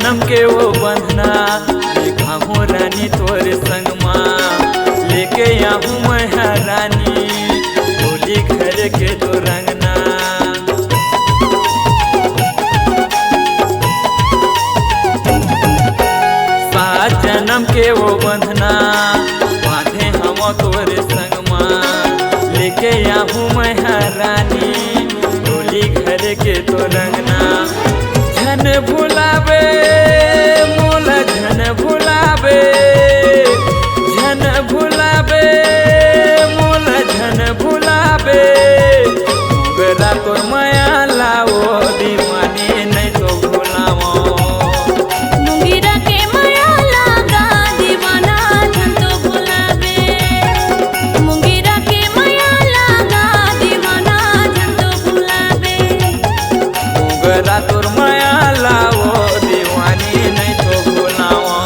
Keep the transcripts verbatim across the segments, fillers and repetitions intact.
हमके वो बंधना, देखा हूँ रानी तोरे संग मा, लेके आहूँ मैं हा रानी, होली घर के तोर अंगना। सात जनम के वो बंधना, बांधे हवँ तोरे संग मा, लेके आहूँ मैं हा रानी, होली घर के तोर अंगना। झन भुलाबे मोला, झन भुलाबे, झन भुलाबे मोला, झन भुलाबे। मोंगरा तोर मया ला ओ दीवानी, नहीं तो भुलावँ। मोंगरा के मया ला गा दीवाना, झन तो भुलाबे। मोंगरा के मया ला गा दीवाना, झन तो भुलाबे। मोंगरा तोर मया ला ओ दीवानी, नहीं तो भुलावँ।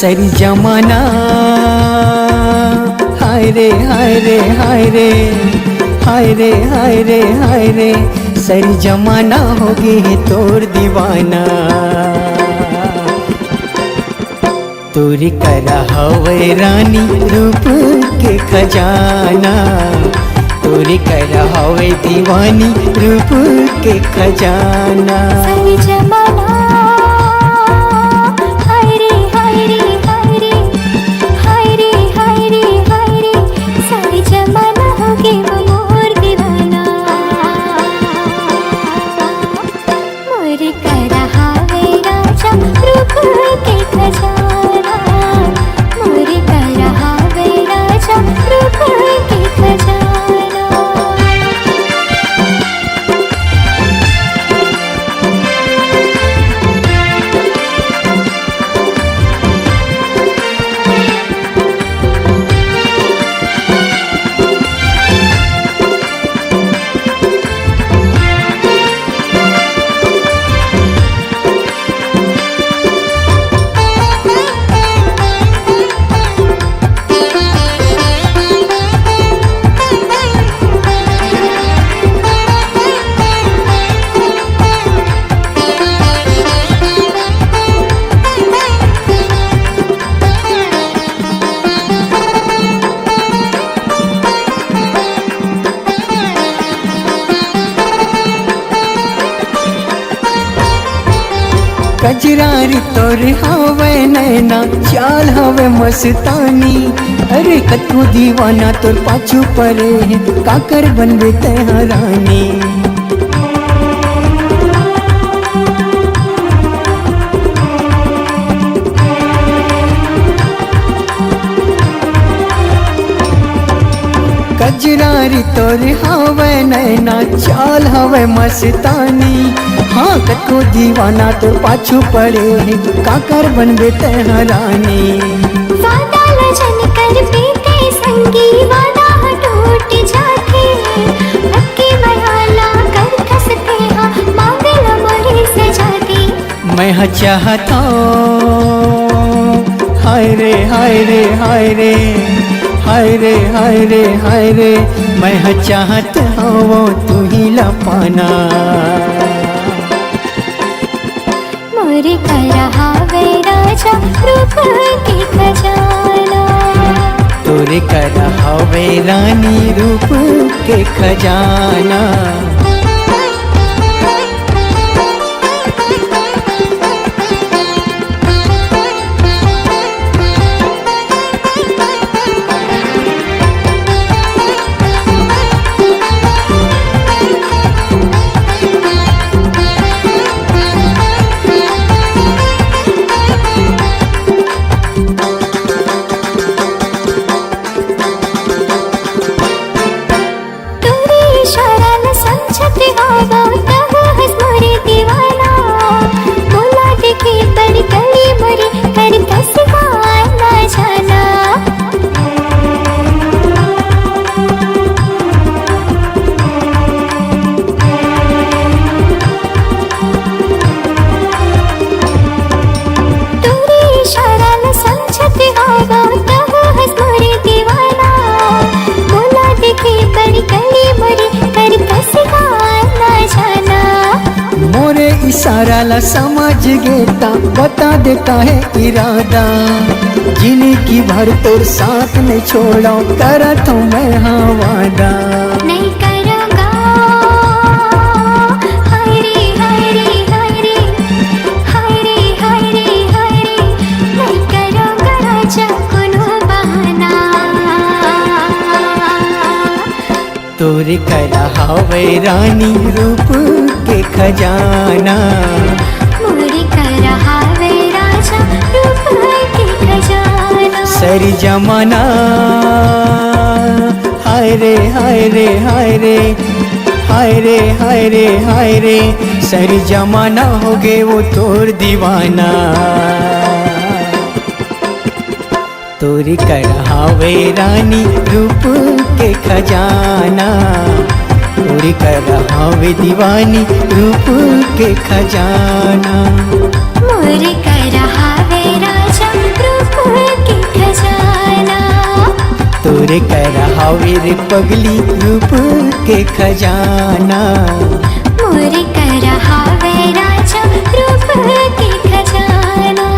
सरी जमाना, हाय रे, हाय रे, हाय रे, हाय रे, हाय रे, हाय रे, सरी जमाना हो गे हे तोर दीवाना। तोरे करा हवय रानी रूप के खजाना, तोरे करा हवय दीवानी रूप के खजाना। सरी जमाना, हाय रे, हाय रे, हाय रे, हाय रे, हाय रे, हाय रे, सरी जमाना हो गे वो मोर दीवाना। मोर करा हावे राजा रूप के खजाना, मोर करा हावे राजा रूप के खजाना। कजरारी तोर हावय नैना, चाल हावय मस्तानी। अरे कतको दीवाना तोर पाछू परे हे, काकर बनबे तैं हा रानी। कजरारी तोर हावय नैना, चाल हावय मस्तानी। हाँ, कतको दीवाना तोर पाछू पड़े हे, काकर बनबे तैं हा रानी। वादा ला झन कर बेटे संगी, वादा ह टूट जाथे। अक्की मया ला कर खसते हा, मांग ला मोरे सजा दे। मैं ह चाहत हौं, हाय रे, हाय रे, हाय रे, हाय रे, हाय रे, हाय रे, मैं ह चाहत हौं तुही ला पाना। मोरे करा हावे राजा रूप के खजाना। तोरे करा हावे रानी रूप के खजाना। सारा ला समझ गे ता बता देता है इरादा, जिनगी भर तोर साथ नहीं छोड़ो, करत हूँ मैं हाँ वादा। नहीं करोगा, हरे हरे हरे, हरे हरे हरे, नहीं करोगा राजा कोनो बहाना। तोरे करा हवे रानी रूप के खजाना। मोरे करा हवे राजा रूप के खजाना। सरी जमाना, हाय रे हाय रे हाय रे, हाय रे हाय रे हाय रे, सरी जमाना हो गे वो तोर दीवाना। तोरे करा हवे रानी रूप के खजाना, तोरे करा हवे दीवानी रूप के खजाना। मोरे करा हवे राजा रूप के खजाना। तोरे करा हवे रे पगली रूप के खजाना। मोरे करा हवे राजा रूप के खजाना।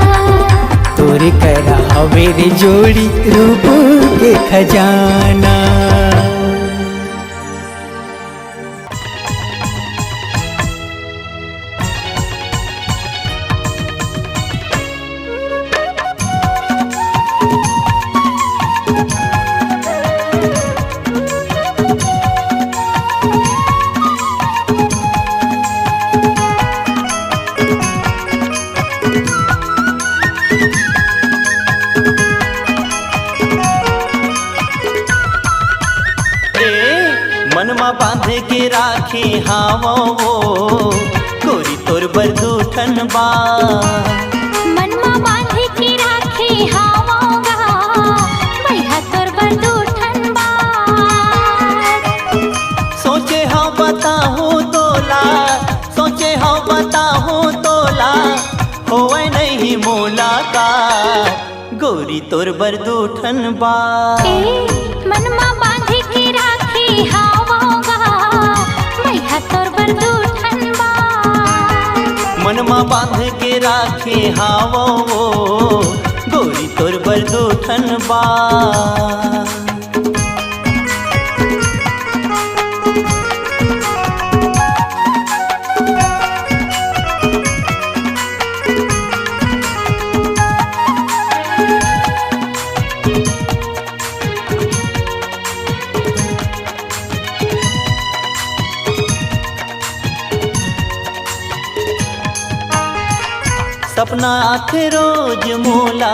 तोरे करा हवे रे जोड़ी रूप के खजाना। ए, मन मा बांध के राखे हावो वो, गोरी तोर बर दू ठन बात। मन मा बांध के राखे हावो गा, भैया तोर बर दू ठन बात। सोचे हव बताहूँ तोला, सोचे हव बताहूँ तोला, होवय नहीं मुलाकात। गोरी तोर बर दू ठन बात। ए, मन मा बांध के राखे हावो गा, भैया तोर बर दू ठन बात। मन मा बांध के राखे हावो वो, गोरी तोर बर दू ठन बात। सपना आथे रोज मोला,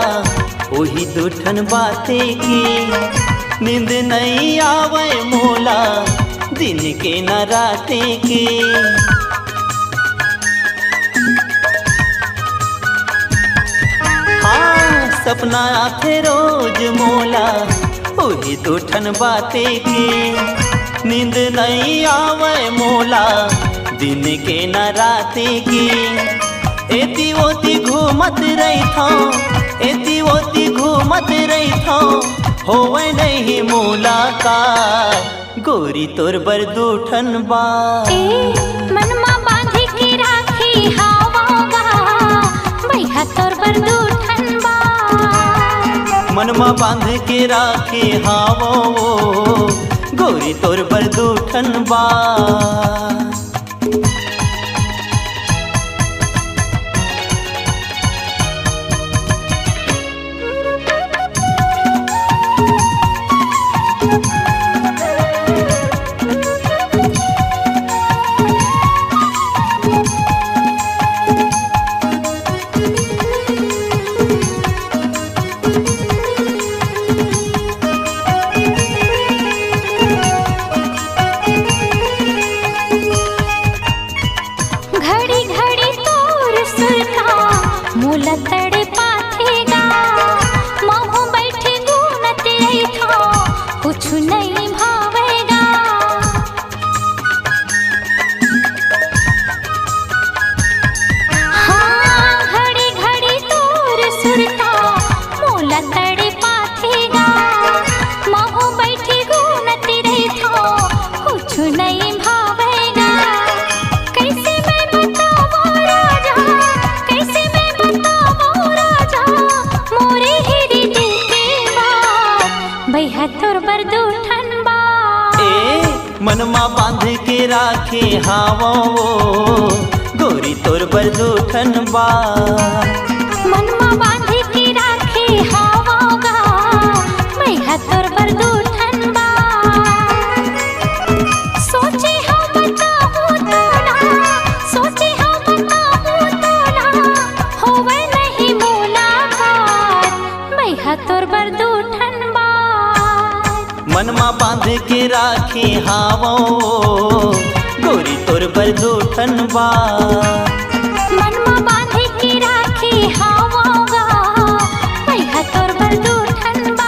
ओही दू ठन बाते के। नींद नई आवय मोला, दिन के न राते के। हाँ, सपना आथे रोज मोला, ओही दू ठन बाते के। नींद नई आवय मोला, दिन के न राते के। एती ओती घूमत रहिथौं, एती ओती घूमत रहिथौं, होवय नहीं मुलाकात। गोरी तोर बर दू ठन बात। ए, मन मा बांध के राखे हावो गा, भैया तोर बर दू ठन बात। मन मा बांध के राखे हावो वो, गोरी तोर बर दू ठन बात। घड़ी घड़ी तोर सुरता मोला तड़पाथे गा। महूँ बइठे गुनत रहिथौं, कुछु नइ भावय गा। हाँ, घड़ी घड़ी तोर सुरता मोला तड़पाथे गा। महूँ बइठे गुनत रहिथौं, कुछु नइ भावय गा। कइसे मैं बतावों रा, मन मा बांध के राखे हावों वो, गोरी तोर बर दू ठन बात। मन मा बांध के राखे हावों गा, मैं हा तोर बर दू ठन बात। सोचे हव बताहूँ तोला, सोचे हव बताहूँ तोला, होवय नहीं मुलाकात, मैं हा तोर बर दू ठन बात। मन मा बांध के राखे हावों, गोरी तोर बर दू ठन बात। मन मा बांध के राखे हावों गा, मैं हा तोर बर दू ठन बात।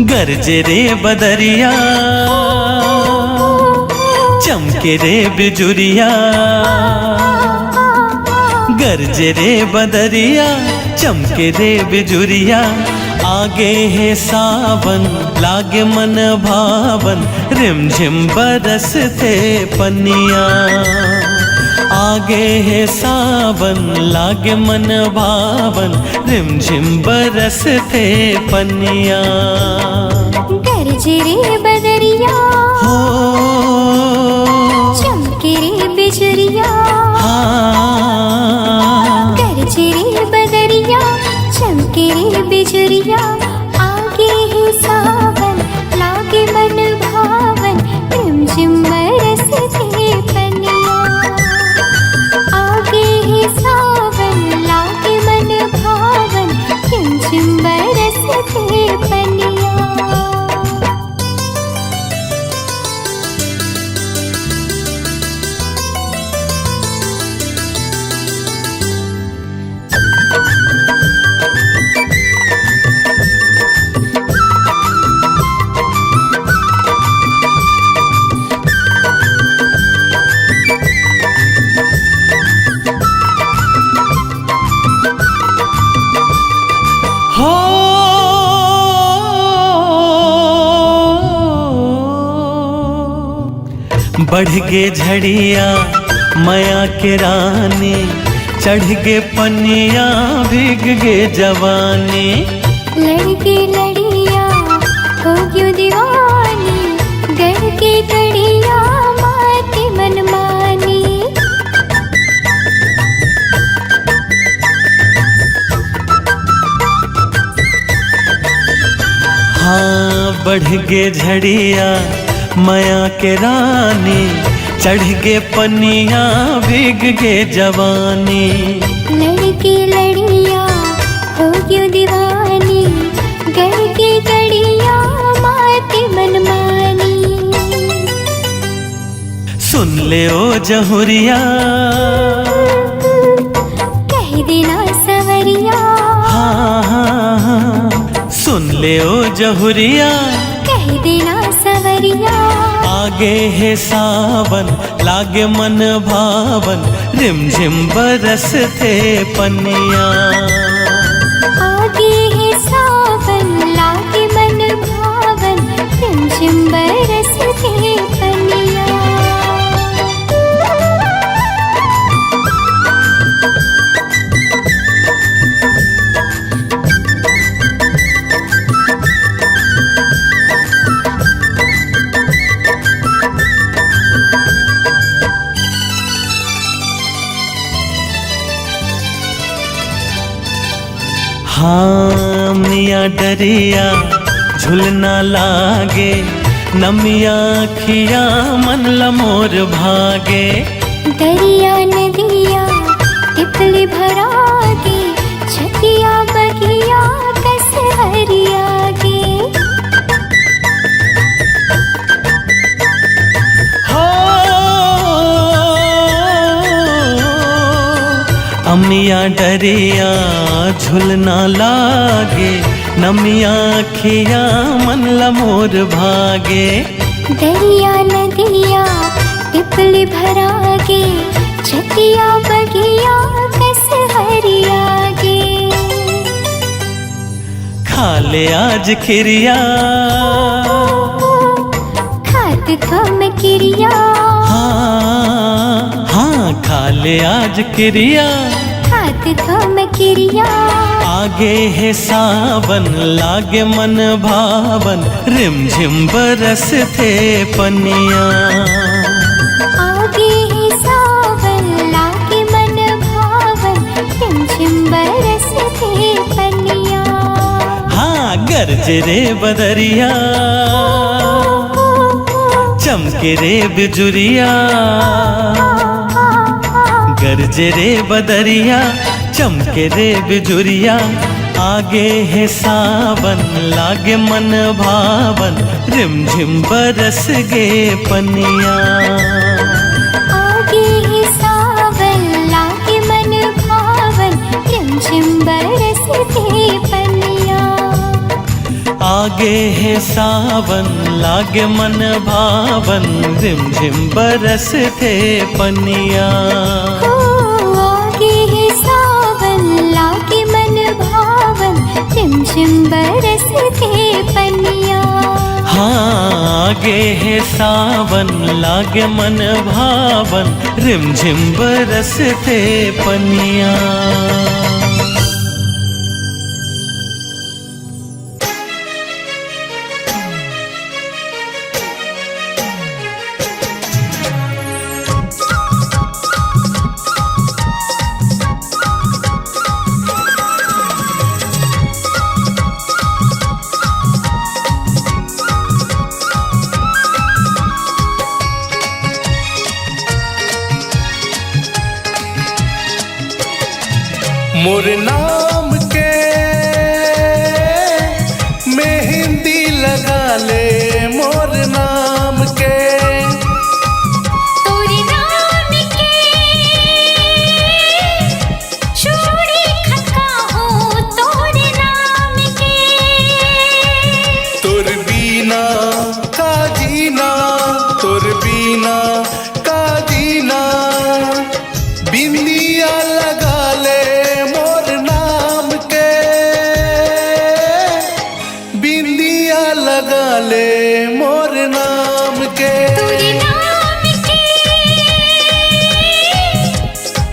गरजे रे बदरिया, चमके रे बिजुरिया। गरजे रे बदरिया, चमके रे बिजुरिया। आगे हे सावन, लागे मन भावन, रिमझिम बरसथे पनिया। आगे हे सावन, लागे मन भावन, रिमझिम बरसथे पनिया। गरजे रे बदरिया, हो। चमके रे बिजुरिया। हाँ। गरजे रे बदरिया, चमके रे बिजुरिया। आगे हे सावन, लागे मन भावन, रिमझिम बरसथे पनिया। आगे हे सावन, लागे मन भावन, रिमझिम बरसथे पनिया। हो। बढ़ गे झड़िया मया के रानी, चढ़ गे पनिया, भीग गे जवानी। लड़ गे लड़िया, हो गयो दीवानी, गढ़ के गड़िया, माती मनमानी। हाँ, बढ़ गे झड़िया मया के रानी, चढ़ गे पनिया, भीग गे जवानी। लड़ गे लड़िया, हो गयो दीवानी, गढ़ के गड़िया, माती मनमानी। सुन ले ओ जहुरिया, कह देना सवरिया। हाँ, हाँ, हाँ। सुन ले ओ जहुरिया, कह देना सवरिया। आगे हे सावन, लागे मन भावन, रिमझिम बरसथे पनिया। आगे हे सावन, लागे मन भावन, रिमझिम बरसथे पनिया। हाँ, मिया डरिया झुलना लागे, नमिया अखिया मन ल मोर भागे। दरिया नदिया तितली भरागे, छतिया बगिया कस हरियागे। हो, अमिया डरिया झुलना लागे, नमिया अखिया मन ल मोर भागे। दरिया नदिया पिपली भरागे, छतिया बगिया कस हरियागे। खा ले आज किरिया। खात थम किरिया। हाँ, हाँ, खा ले आज किरिया। खात थम किरिया। आगे हे सावन, लागे मन भावन, रिमझिम बरसथे पनिया। आगे हे सावन, लागे मन भावन, रिमझिम बरसथे पनिया। हाँ, गरजे रे बदरिया, चमके रे बिजुरिया। गरजे रे बदरिया, चमके रे बिजुरिया। आगे हे सावन, लागे मन भावन, रिमझिम बरस गे पनिया। आगे हे सावन, लागे मन भावन, रिमझिम बरसथे पनिया। आगे हे सावन, लागे मन भावन, रिमझिम बरसथे पनिया। हो, आगे हे सावन, लागे मन भावन, रिमझिम बरसथे पनिया। हाँ, आगे हे सावन, लागे मन भावन, रिमझिम बरसथे पनिया। मोर नाम के मेहंदी लगा ले, मोर नाम के। तोर नाम के चूड़ी खनकाहूँ, तोर नाम के। तोर बिना का जीना, तोर बिना का जीना। बिंदिया लगा ले मोर नाम के, बिंदिया लगा ले मोर नाम के। तोर नाम के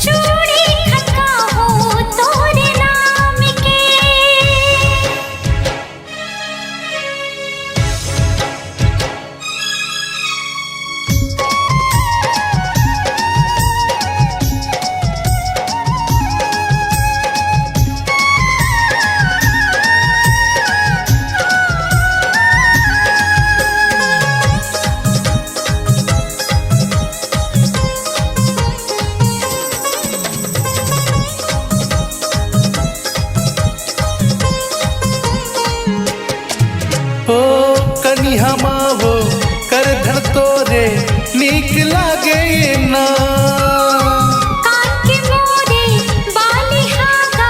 चूड़ी खनकाहूँ, तोर नाम के। ओ कनिहा मा वो करधन तोरे नीक लागे ना। कान के मोरे बाली हा गा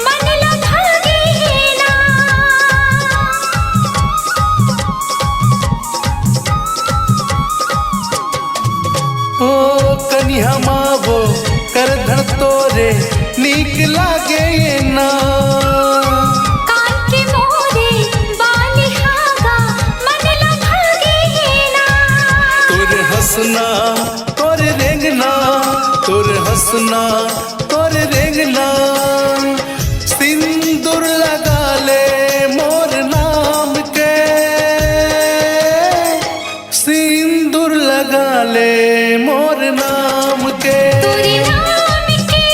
मन ल भागे ना। ओ कनिहा मा वो करधन तोरे नीक लागे ना। कान के मोरे बाली हा गा मन ल भागे ना। तोर हंसना, तोर रेंगना, तोर हंसना, तोर रेंगना। सिंदूर लगा ले मोर नाम के, सिंदूर लगा ले मोर नाम के। तोर नाम के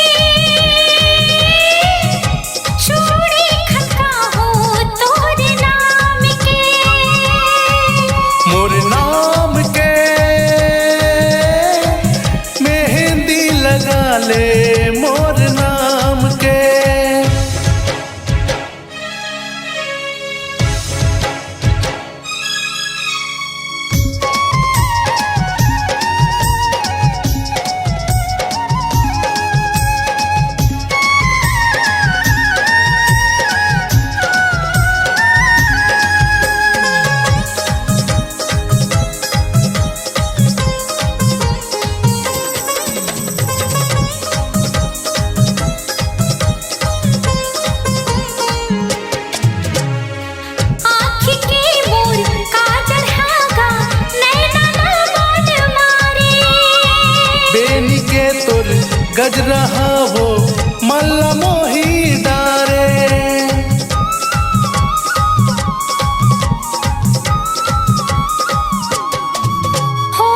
चूड़ी खनकाहूँ, तोर नाम के। मोर नाम के मेहंदी लगा ले मोर नाम के। आँखी के मोर काजर हा गा, नैना ला बान मारे। बेनी के तोर गजरा हा वो, मन ला मोही डारे। हो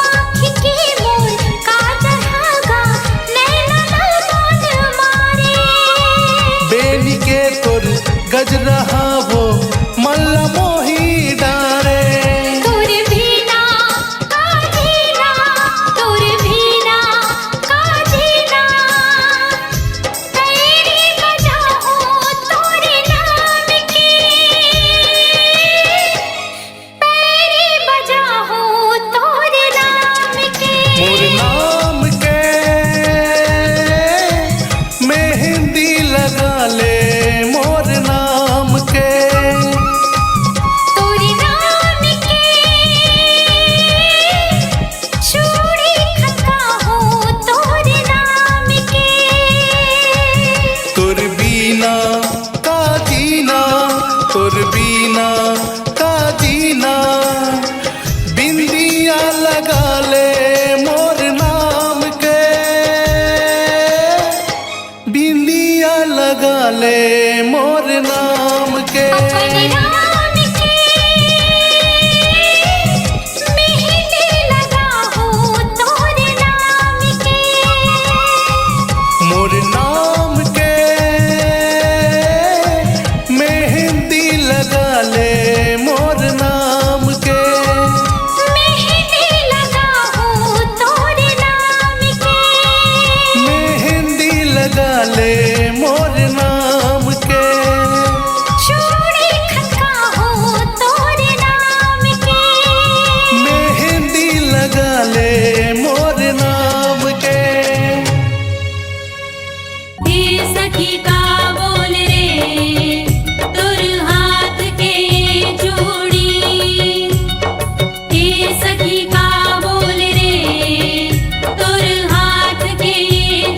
आँखी के मोर काजर हा गा, नैना ला बान मारे। बेनी के तोर गजरा हा वो, मन ला मोही डारे। तोर बिना का जीना, तोर बिना का जीना। पैरी बजाहूँ तोर नाम के, पैरी बजाहूँ तोर नाम के। मोर नाम के मेहंदी लगा ले, मोर नाम तोर बिना का जीना, बिंदिया लगा ले मोर नाम के, बिंदिया लगा ले मोर नाम के। अपन नाम के मेहंदी लगा हो तोर नाम के। मोर नाम के मेहंदी लगा ले मोर नाम के। मेहंदी लगा हो तोर नाम के। मेहंदी लगा ले मोर नाम के। चूड़ी खनका हो तोर नाम के। मेहंदी लगा ले मोर नाम के। ए सखी का बोल रे तोर हाथ के चूड़ी। ए सखी का बोल रे तोर हाथ के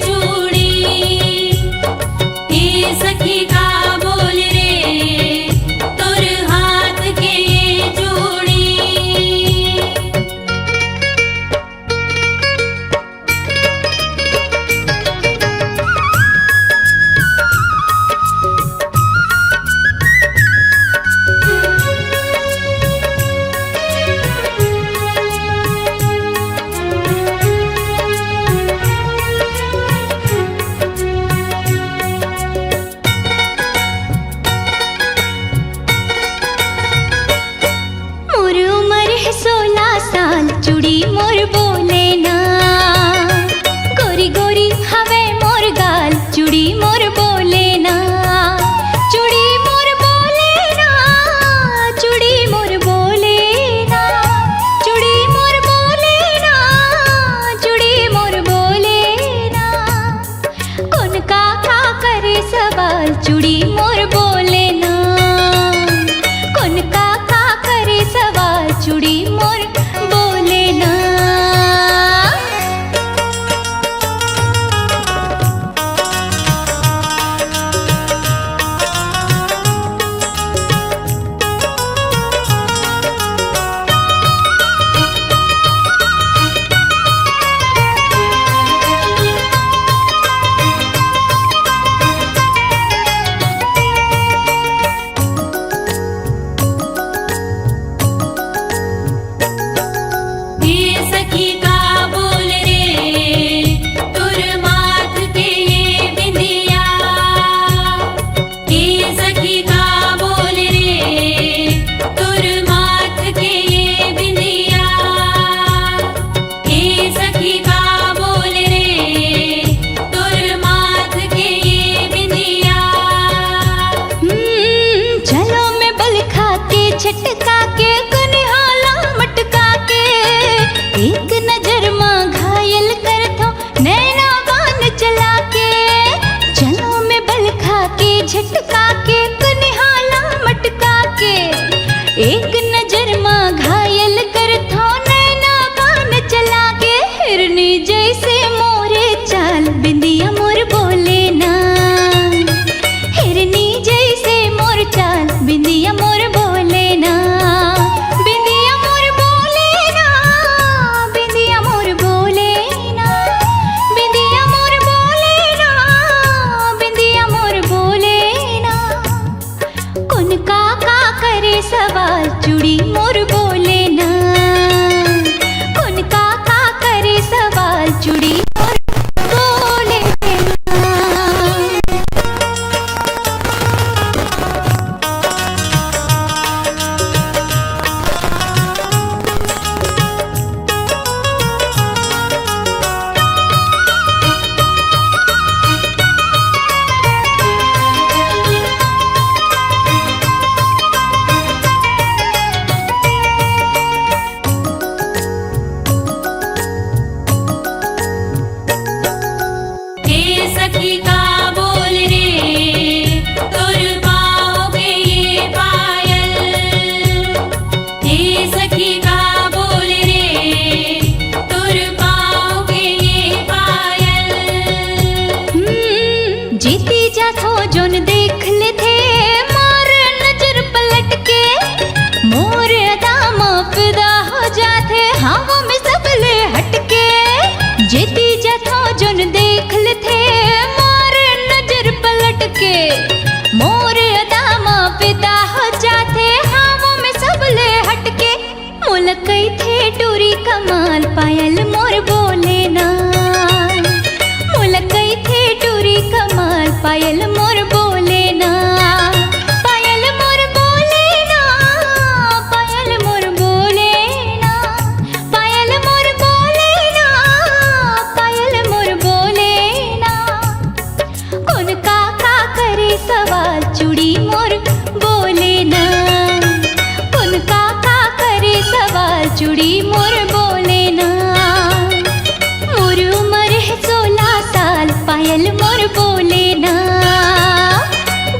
चूड़ी। ए सखी का बोल रे तोर हाथ के चूड़ी। मोर उमर हे सोला साल, चूड़ी मोर बोले ना। गोरी गोरी हवे मोर गाल, चूड़ी मोर बोले ना। चूड़ी मोर बोले ना, चूड़ी मोर बोले ना। चूड़ी मोर बोले ना, चूड़ी मोर बोले ना। कोन काका करे सवाल, चूड़ी मोर बोले ना। कोन काका करे सवाल, चूड़ी मोर बोले ना। ए सखी का बोल रे तोर माथ के ये बिंदिया। ए सखी का बोल रे तोर माथ के ये बिंदिया। ए सखी का बोल रे तोर माथ के ये बिंदिया। हम्म, चलो मैं बलखा के झटका के कुनिहाला मटका के एक नजर मा घायल करथो नैना बान चला के। चलो मैं बलखा के झटका के कुनिहाला मटका के एक नजर मा घायल करथो नैना बान चला के। हिरनी जैसे मोरे चाल, बिंदिया मोर बोले ना। हिरनी जैसे मोर चाल, बिंदिया मोर बोले ना। बिंदिया मोर बोले ना, बिंदिया मोर बोले ना। बिंदिया मोर बोले ना, बिंदिया मोर बोले ना। कोन काका करे सवाल, चूड़ी मोर बोले ना। कोन काका करे सवाल, चूड़ी मोर बोले ना। कमाल पायल मोर बोले ना, मोला कहिथे टूरी कमाल पायल मोर बोले ना, पायल मोर बोले ना, पायल मोर बोले ना, पायल मोर बोले ना, पायल मोर बोले ना। कोन काका करे सवाल चूड़ी मोर बोले ना, कोन काका करे सवाल चूड़ी मोर बोले ना। मोर उमर हे सोला साल पायल मोर बोले ना,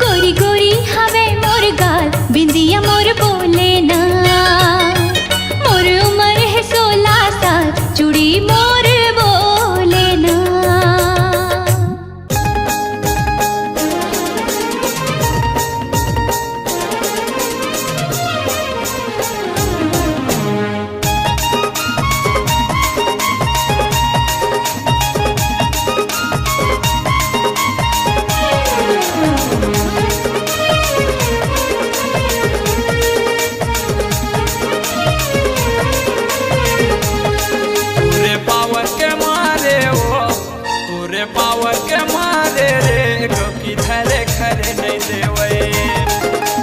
गोरी गोरी हवे मोर गाल बिंदिया मोर बोले ना। मोर उमर हे सोला साल चूड़ी मोर बोले ना। पूरे पावर के मारे वो, पूरे पावर के मारे रे, गौकी धरे खरे नहीं देवे।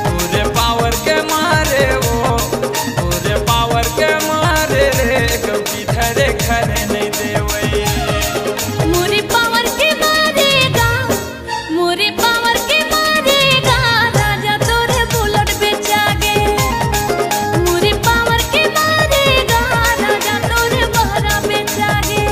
पूरे पावर के मारे वो, पूरे पावर के मारे रे, गौकी धरे खरे नहीं देवे। मोरे पावर के मारे गा, मोरे पावर के मारे गा, राजा तोरे बुलेट बेचा गे। मोरे पावर के मारे गा, राजा तोरे बहरा बेचा गे।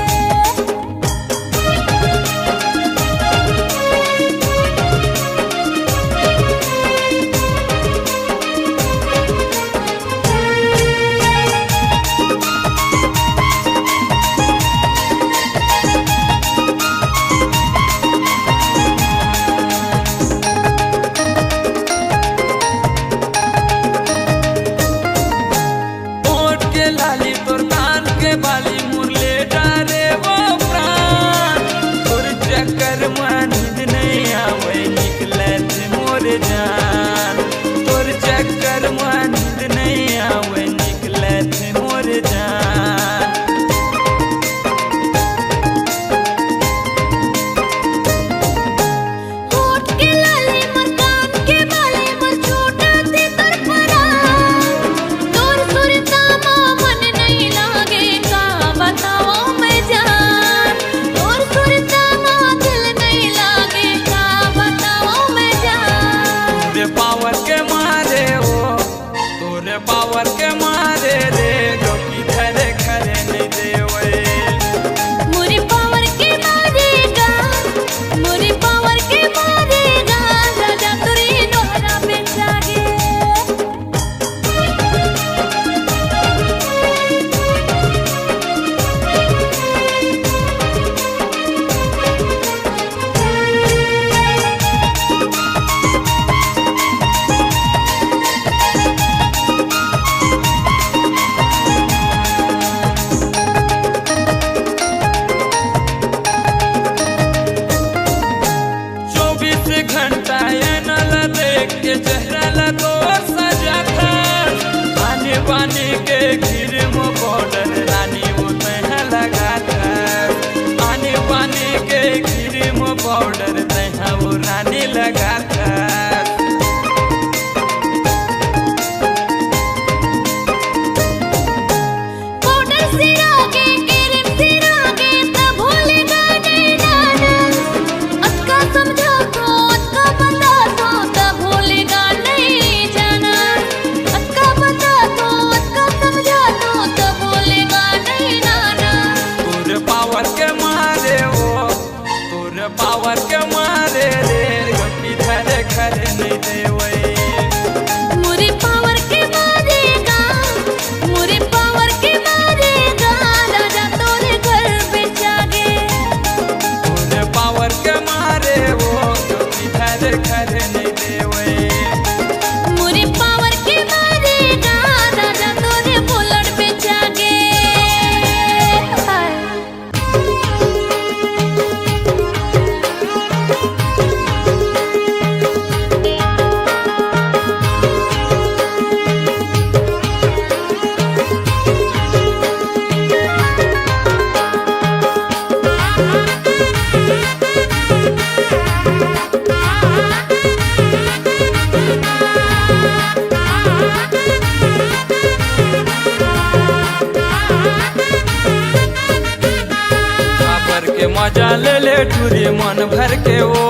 ओठ के लाली तोर कान के बाली मोर ले डारे वो प्राण। तोर चक्कर मा नींद नहीं आवे निकले थे मोर जान। तोर चक्कर मा नींद नहीं आवे निकले थे मोर जान। होठ के लाली मोर कान के बाली मोर छूटथे तोर परान। तोर सुरता मा मन नहीं लागे का बताओ मैं जान। तोर सुरता मा दिल नहीं लागे का बताओ मैं जान। तोरे पावर के मारे ओ, तोरे पावर के मारे रे, गौकी धरे खरे नहीं देवे। मोरे पावर के मारे गा, मोरे पावर के मारे गा, राजा तोरे डोहरा बेचा गे। मजा ले ले टूरी मन भर के वो,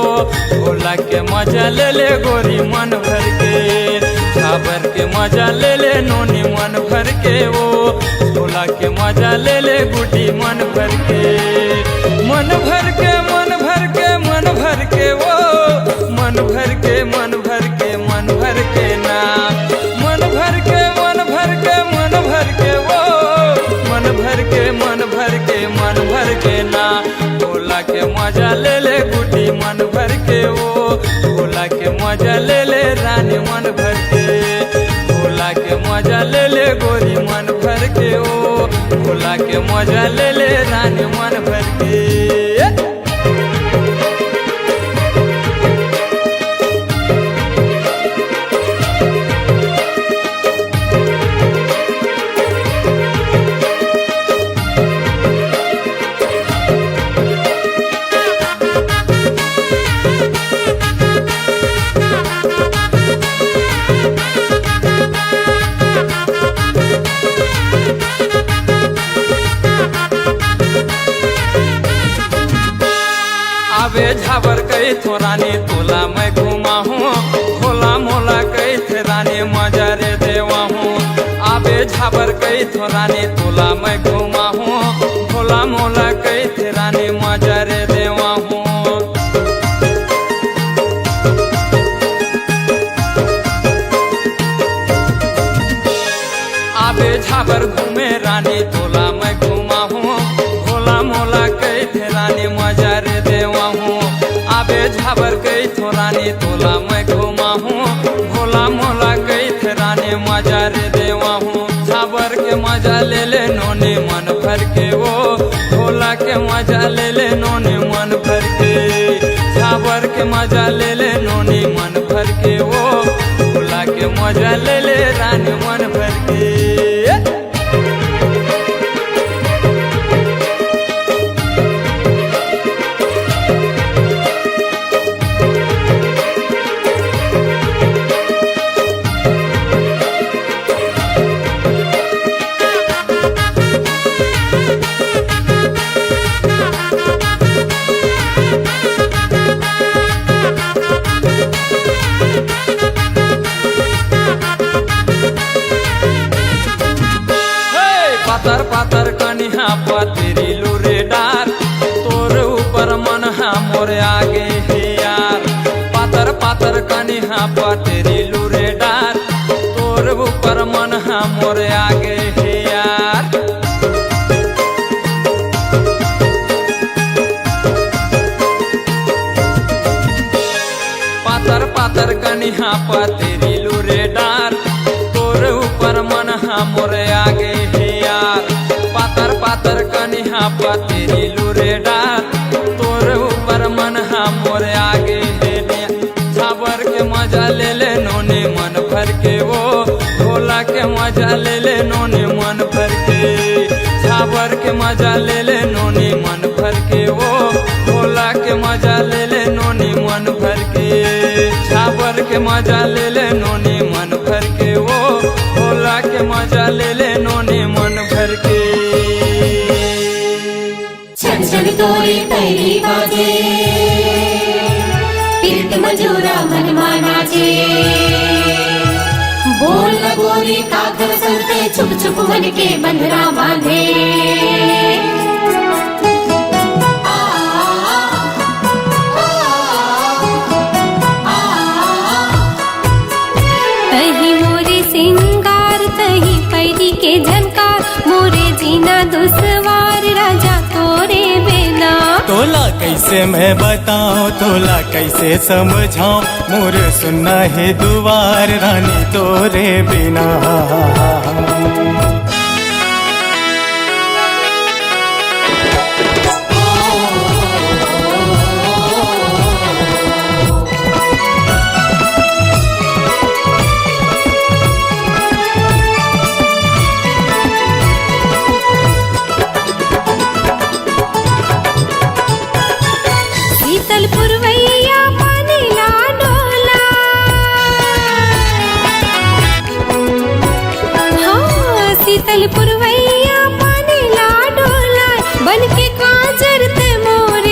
भोला के मजा ले ले गोरी मन भर के, झाबर के मजा ले ले नोनी मन भर के वो, भोला के मजा ले ले गुड्डी मन भर के, मन भर के, मन भर के, मन भर के वो, मन भर के, मन भर के, मन भर के ना, मन भर के, मन भर के, मन भर के वो, मन भर के, मन भर के, मन भर के ना। भोला के मजा ले ले गुड्डी मन भर के वो, भोला के मजा ले ले रानी मन भर के, भोला के मजा ले ले गोरी मन भर के वो, भोला के मजा ले ले रानी मन भर के। आबे झाबर कहिथों रानी तोला मैं घुमाहूँ, भोला मोला कहिथे रानी मजा रे देवाहूँ। आबे झाबर कहिथों रानी तोला मैं घुमाहूँ, भोला मोला कहिथे रानी मजा रे देवाहूँ। आबे झाबर घूमे रानी तोला मैं घुमाहूँ, भोला मोला कहिथे रानी मजा रे देवाहूँ। आबे झाबर कहिथों रानी तोला मैं घुमाहूँ, भोला मोला कहिथे रानी मजा रे देवाहूँ। झाबर के मजा ले ले नोनी मन भर के वो, भोला के मजा ले ले नोनी मन भर के, झाबर के मजा ले ले नोनी मन भर के वो, भोला के मजा ले ले रानी मन भर के। हे! पातर पातर कनिहा पतरी लूरे डार, तोर ऊपर मन हा मोर आगे हे यार। पातर पातर कनिहा पतरी लूरे डार, तोर ऊपर मन हा मोर आगे हे यार। पातर पातर कनिहा पतरी लूरे डार, तोर ऊपर मन हा मोर आगे हे यार। पातर पातर कनिहा पतरी लूरे डार, तोर ऊपर मन हा मोर आगे हे यार। झाबर के मजा ले ले नोनी मन भर के वो, भोला के मजा ले ले नोनी मन भर के। झाबर के मजा ले ले नोनी मन भर के वो, भोला के मजा ले ले नोनी मन भर के। झाबर के मजा ले ले नोनी मन भर के वो, भोला के मजा ले ले नोनी मन भर के। छन छन तोरे पैरी बाजे, पीत मजूरा मनमा नाचे। बोल न गोरी काकर संते, छुप छुप मन के बंधना बांधे। आ, आ, आ, आ, आ। तही मोरे सिंगार, तही पैरी के झनकार, मोरे जीना दुसवार राजा तोरे बिना। तोला कैसे मैं बताऊं, तोला कैसे समझाऊं, मोर सुन्ना हे दुवार रानी तोरे बिना। शीतल पुरवैया पानी ला डोला। हाँ, शीतल पुरवैया पानी ला डोला, बन के काजर ते मोर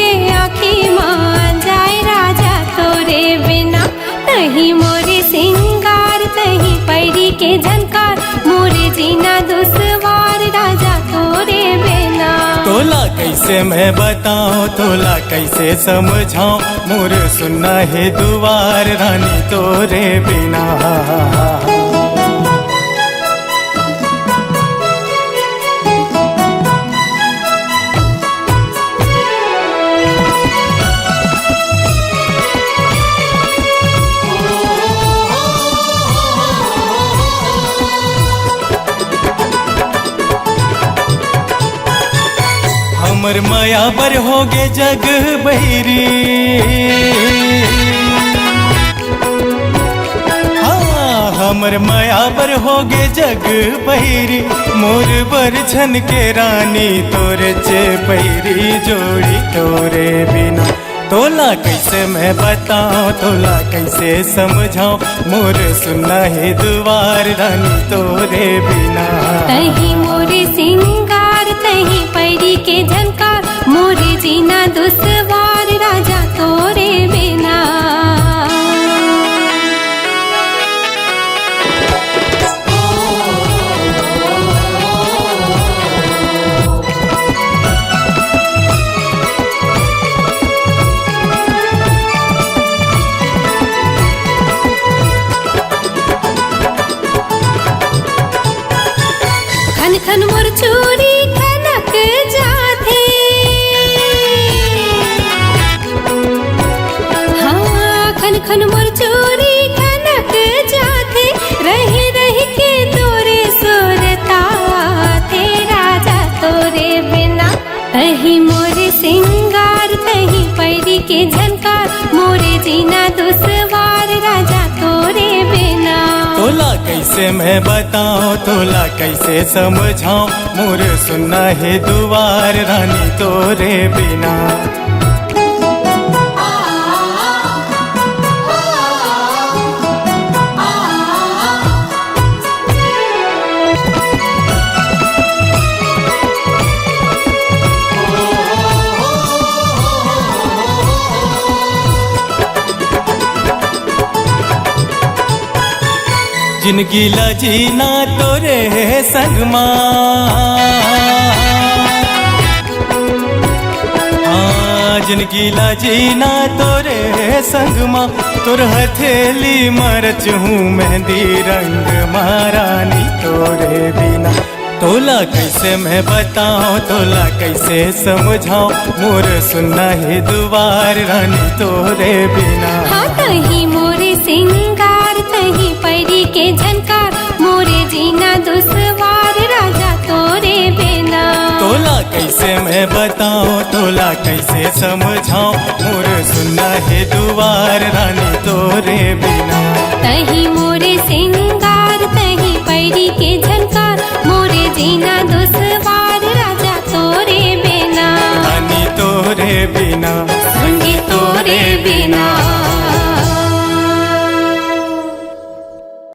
झनकार मोरे जीना दुसवार राजा तोरे बिना। तोला कइसे मैं बताओं, तोला कइसे समझाओं, मोर सुन्ना हे दुवार रानी तोरे बिना। हमर मया बर होगे जग बहिरी। हाँ, हमर मया बर होगे जग बहिरी, मोर बर छनके रानी तोरे चेपइरी जोड़ी तोरे बिना। तोला कइसे मैं बताओं, तोला कइसे समझाओं, मोर सुन्ना हे दुवार रानी तोरे बिना। तहीं मोरे सिंगार, तहीं पइरी के झनकार, मोरे जीना दुसवार राजा तोरे बिना। खन खन मोर चूड़ी खनक जाथे। हाँ, खन खन मोर चूड़ी खनक जाथे, रहि रहि के तोरे सुरता थे राजा तोरे बिना। तहीं मोरे सिंगार, तहीं पइरी के झनकार, मोरे जीना दुसवार राजा तोरे बिना। तोला कइसे मैं बताओं, तोला कइसे समझाओं, मोर सुन्ना हे दुवार रानी तोरे बिना। जिनगी ला जीना तोरे संग मा, हाँ, जिनगी ला जीना तोरे संग मा, तोर हथेली मा रचहूँ मेहंदी रंग मा रानी तोरे बिना। तोला कइसे मैं बताओं, तोला कइसे समझाओं, मोर सुन्ना हे दुवार रानी तोरे बिना। हाँ, तहीं मोरे सिंगार, तहीं पइरी के झनकार, मोरे जीना दुसवार राजा तोरे बिना। तोला कइसे मैं बताओं, तोला कइसे समझाओं, मोर सुन्ना हे दुवार रानी तोरे बिना। तहीं मोरे सिंगार, तहीं पइरी के झनकार, मोरे जीना दुस